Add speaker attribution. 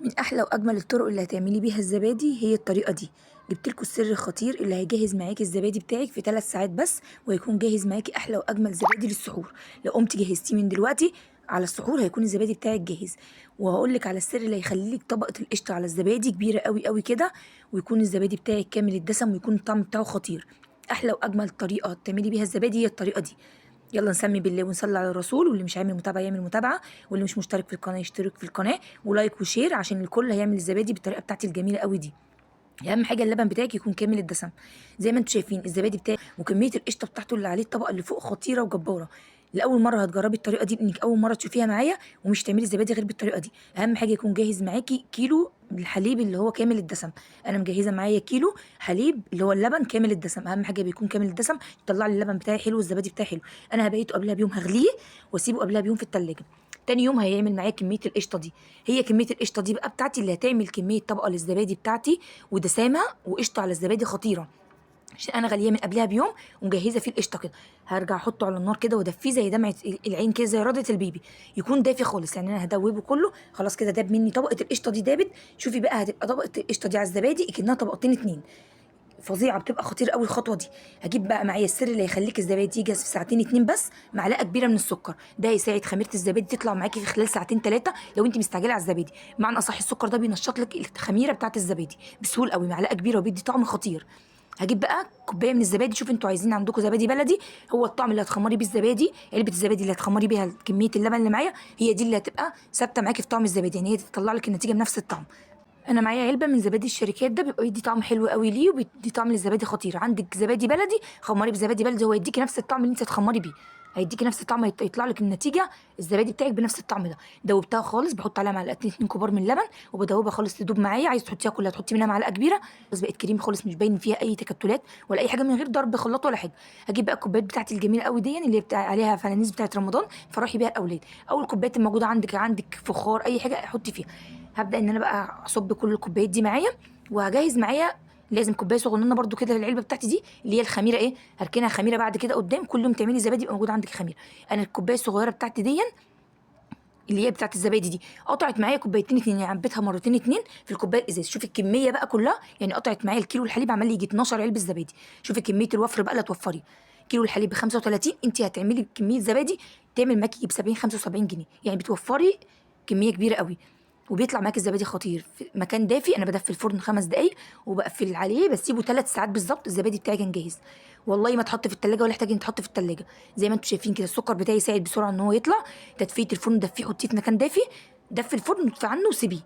Speaker 1: من احلى واجمل الطرق اللي هتعملي بيها الزبادي هي الطريقة دي. جبت لكم السر الخطير اللي هيجهز معاكي الزبادي بتاعك في 3 ساعات بس، وهيكون جاهز معاكي احلى واجمل زبادي للسحور. لو قمتي جهزتيه من دلوقتي على السحور هيكون الزبادي بتاعك جاهز. وهقول لك على السر اللي هيخلي لك طبقه القشطه على الزبادي كبيرة قوي قوي كده، ويكون الزبادي بتاعك كامل الدسم ويكون الطعم بتاعه خطير. احلى واجمل طريقه تعملي بيها الزبادي هي الطريقة دي. يلا نسمي بالله ونصلي على الرسول، واللي مش عامل متابعه يعمل متابعه، واللي مش مشترك في القناة يشترك في القناة، و like و share عشان الكل هيعمل الزبادي بالطريقة بتاعتي الجميلة قوي دي. اهم حاجة اللبن بتاعك يكون كامل الدسم. زي ما انتم شايفين الزبادي بتاعي وكمية القشطه بتاعته اللي عليه الطبقة اللي فوق خطيرة وجباره. لاول مرة هتجربي الطريقة دي، انك اول مرة تشوفيها معايا ومش تعملي الزبادي غير بالطريقة دي. اهم حاجة يكون جاهز معاكي كيلو الحليب اللي هو كامل الدسم. انا مجهزة معايا كيلو حليب اللي هو اللبن كامل الدسم. اهم حاجة بيكون كامل الدسم، يطلع لي اللبن بتاعي حلو والزبادي بتاعي حلو. انا هبيته قبلها بيوم، هغليه واسيبه قبلها بيوم في التلاجة. تاني يوم هيعمل معايا كمية القشطه دي. هي كمية القشطه دي بقى بتاعتي اللي هتعمل كمية طبقه للزبادي بتاعتي ودسامه وقشطه على الزبادي خطيرة، عشان انا غلياه من قبلها بيوم ومجهزه فيه القشطه كده. هرجع احطه على النار كده وادفيه زي دمعه العين كده، زي رده البيبي، يكون دافي خالص. يعني انا هدوبه كله خلاص كده، داب مني طبقه القشطه دي دابت. شوفي بقى هتبقى طبقه القشطه دي على الزبادي كأنها طبقتين اتنين، فظيعة، بتبقى خطيرة قوي الخطوة دي. هجيب بقى معايا السر اللي هيخليك الزبادي يجهز في ساعتين اتنين بس، معلقه كبيرة من السكر. ده هيساعد خميره الزبادي تطلع معاكي في خلال ساعتين ثلاثة لو انت مستعجلة على الزبادي. معنى اصح السكر ده بينشط لك الخميره بتاعه الزبادي بسهولة قوي، معلقه كبيرة وبيدي طعم خطير. هجيب بقى كوباية من الزبادي. شوف انتوا عايزين عندكم زبادي بلدي، هو الطعم اللي هتخمري بيه الزبادي، علبة الزبادي اللي هتخمري بيها كمية اللبن اللي معايا هي دي اللي هتبقى ثابتة معاكي في طعم الزبادي، يعني هي تطلع لك النتيجة بنفس الطعم. انا معايا علبة من زبادي الشركات، ده بيبقى يدي طعم حلو قوي ليه وبيدي طعم للزبادي خطير. عندك زبادي بلدي خمري بزبادي بلدي، هو يديكي نفس الطعم اللي انت هتخمري بيه، هيديكي نفس الطعم، يطلع لك النتيجة الزبادي بتاعك بنفس الطعم ده. دوبتها خالص، بحط عليها معلقتين اتنين كبار من اللبن وبدوبها خالص تدوب معايا. عايز تحطيها كلها تحطي منها معلقه كبيرة بس، بقت كريم خالص مش باين فيها اي تكتلات ولا اي حاجة، من غير ضرب خلاط ولا حاجة. هجيب بقى الكوبايات بتاعتي الجميلة قوي دي اللي بتاع عليها فوانيس بتاعت رمضان، فرحي بيها الاولاد، او الكوبايات الموجودة عندك، عندك فخار اي حاجة حطي فيها. هبدا ان انا بقى اصب كل الكوبايات دي معايا، وهجهز معايا لازم كوباية صغننه برده كده للعلبه بتاعتي دي اللي هي الخميره. ايه هركنها خميره بعد كده قدام، كل يوم تعملي زبادي يبقى موجود عندك خميره. انا الكوباية الصغيرة بتاعتي دي اللي هي بتاعت الزبادي دي قطعت معايا كوبايتين اتنين، يعني عبيتها مرتين اتنين في الكوباية الازاز. شوفي الكمية بقى كلها، يعني قطعت معايا الكيلو الحليب عمل لي يجي 12 علبة زبادي. شوفي كمية الوفر بقى اللي توفري. كيلو الحليب ب 35، انت هتعملي كمية زبادي تعمل معاكي ب 70 75 جنيه، يعني بتوفري كمية كبيرة قوي وبيطلع معاكي الزبادي خطير. في مكان دافي، انا بدفي الفرن 5 دقايق وبقفل عليه، بسيبه 3 ساعات بالظبط. الزبادي بتاعي كان جاهز، والله ما اتحط في التلاجة ولا احتاج ان يتحط في التلاجة. زي ما انتم شايفين كده السكر بتاعي ساعد بسرعة ان هو يطلع. تدفئه الفرن دفيه، حطيه في مكان دافي، دفي الفرن عنه وسيبيه.